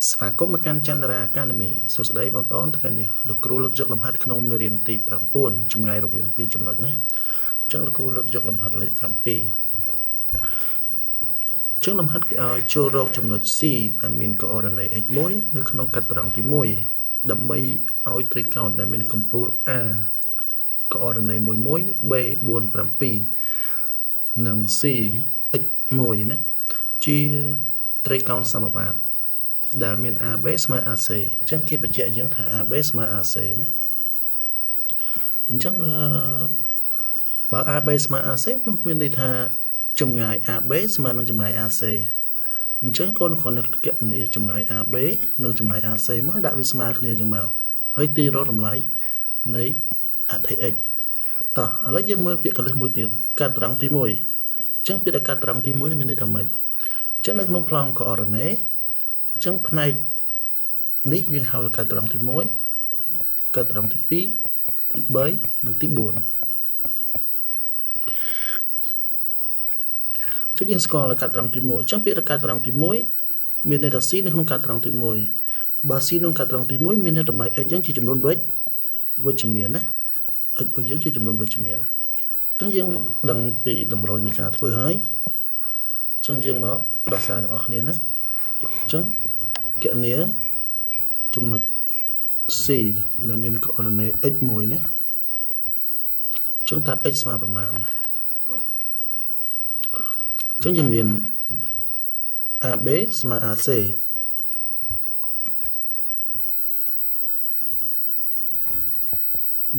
ស្វាគមន៍មកកាន់ចន្ទរា Academy សួស្តីបងប្អូនថ្ងៃនេះលោកគ្រូលើកយកលំហាត់ក្នុងមេរៀនទី9ចម្ងាយរវាងពីរចំណុចណាអញ្ចឹងលោកគ្រូលើកយកលំហាត់លេខ7ចឹងលំហាត់គេឲ្យចូលរកចំណុច C ដែលមានកូអរដោនេ x1 នៅក្នុងកាត់ត្រង់ទី1ដើម្បីឲ្យត្រីកោណដែលមានកម្ពូល A កូអរដោនេ11 B 47និង C x1 ណាជាត្រីកោណសមបាតដែលមាន AB ស្មើ AC អញ្ចឹងគេបញ្ជាក់យើងថា AB ស្មើ AC ណាអញ្ចឹងបើ AB ស្មើ AC នោះមានន័យថាចម្ងាយ AB ស្មើនឹងចម្ងាយ AC អញ្ចឹងកូនគ្រាន់តែគណនាចម្ងាយ AB និងចម្ងាយ AC មកដាក់វាស្មើគ្នាអញ្ចឹងមកហើយទីរកតម្លៃនៃអថេ x តោះឥឡូវយើងមើលពាក្យកលឹះមួយទៀតកាត់ត្រង់ទី1អញ្ចឹងពាក្យកាត់ត្រង់ទី1នេះមានន័យថាម៉េចអញ្ចឹងនៅក្នុងប្លង់កូអរដោនេអញ្ចឹងផ្នែកនេះយើងហៅកាត់ត្រង់ទី1កាត់ត្រង់ទី2ទី3និងទី4ចឹងយើងស្គាល់កាត់ត្រង់ទី1អញ្ចឹងពាក្យកាត់ត្រង់ទី1មានន័យថា C នៅក្នុងកាត់ត្រង់ទី1បើ C ក្នុងកាត់ត្រង់ទី1មានន័យតម្លៃ x យើងជាចំនួនវិជ្ជមានណា x របស់យើងជាចំនួនវិជ្ជមានអញ្ចឹងយើងដឹងពីតម្រុយនៃការធ្វើហើយអញ្ចឹងយើងមកដោះស្រាយទាំងអស់គ្នាណាអញ្ចឹងគណនាចំណុច C ដែលមានកូអរដោនេ x1 ណាអញ្ចឹងតើ x ស្មើប្រមាណអញ្ចឹងយើងមាន AB ស្មើ AC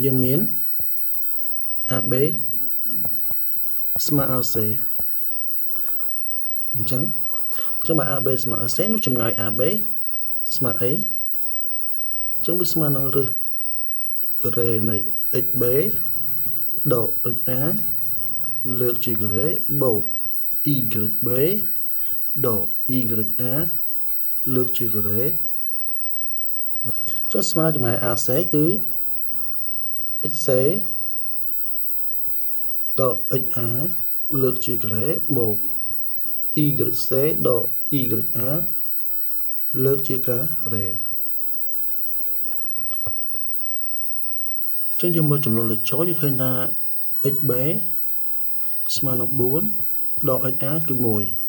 យើងមាន AB ស្មើ AC អញ្ចឹងបើ AB ស្មើ AC នោះចម្ងាយ AB ស្មើអីអញ្ចឹងវាស្មើនឹងឫសការ៉េនៃ XB ដក XA លើកជាការ៉េបូក YB ដក YA លើកជាការ៉េចុះស្មើចម្ងាយ AC គឺ XC ដក XA លើកជាការ៉េបូក YC ដក YA លើកជាការ៉េចឹងយើងមើលចំនួនលើចូលយើងឃើញថា XB ស្មើនឹង4ដក XA គឺ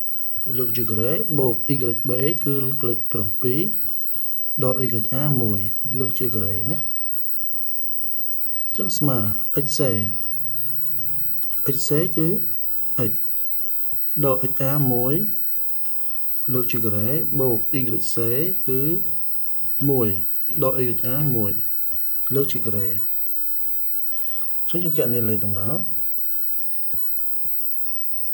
1លើកជាការ៉េបូក YB គឺលេខ7ដក YA 1លើកជាការ៉េណាចឹងស្មើ XC XC គឺ x ដក XA 1លើកជាការ៉េបូក YC គឺ1ដក YA 1លើកជាការ៉េចឹងយើងគណនាលេខហ្នឹងមក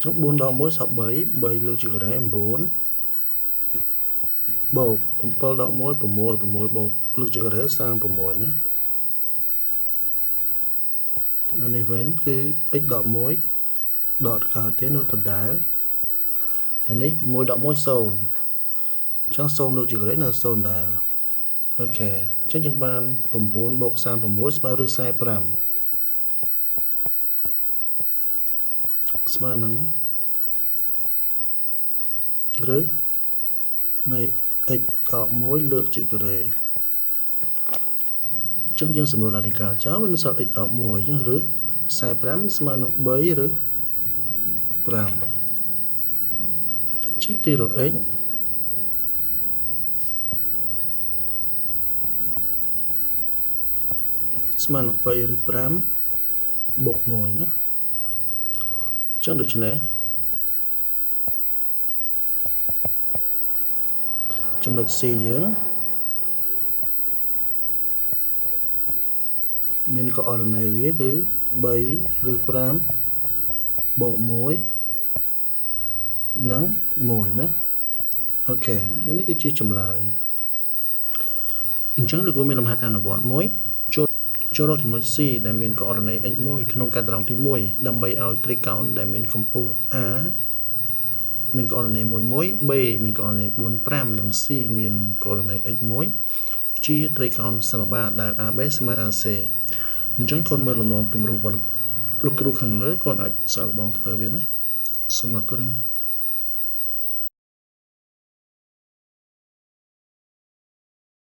ចឹង4ដក1សល់3 3លើកជាការ៉េ9បូក7ដក1 6 6បូកលើកជាការ៉េ36ណាអានេះវិញគឺ x ដក1ដកកើតទេនៅដដែលអានេះ1ដក1 0អញ្ចឹង0លើកជាការ៉េនៅ0ដែរអូខេអញ្ចឹងយើងបាន9បូក36ស្មើឬ45ស្មើនឹងឬនៃ x ដក1លើកជាការ៉េអញ្ចឹងយើងសម្រួលរ៉ាឌីកាល់ចោលវានៅសល់ x ដក1អញ្ចឹងឬ45ស្មើនឹង3ឬ5ជីទីរក x ស្មើនឹង3ឬ5បូក1ណាចឹងដូច្នេះចំណុច C យើងមានកូអរដោនេវាគឺ3ឬ5បូក1និង1ណាអូខេនេះគឺជាចម្លើយអញ្ចឹងលោកគ្រូមានលំហាត់អនុវត្តមួយចូលរកចំណុច C ដែលមានកូអរដោនេ x1 ក្នុងកាត់ត្រង់ទី1ដើម្បីឲ្យត្រីកោណដែលមានកម្ពូល A មានកូអរដោនេ11 B មានកូអរដោនេ45និង C មានកូអរដោនេ x1 ជាត្រីកោណសមបាតដែល AB ស្មើ AC អញ្ចឹងកូនមើលលំនាំគំរូរបស់លោកគ្រូខាងលើកូនអាចសាកល្បងធ្វើវាណាសូមអរគុណ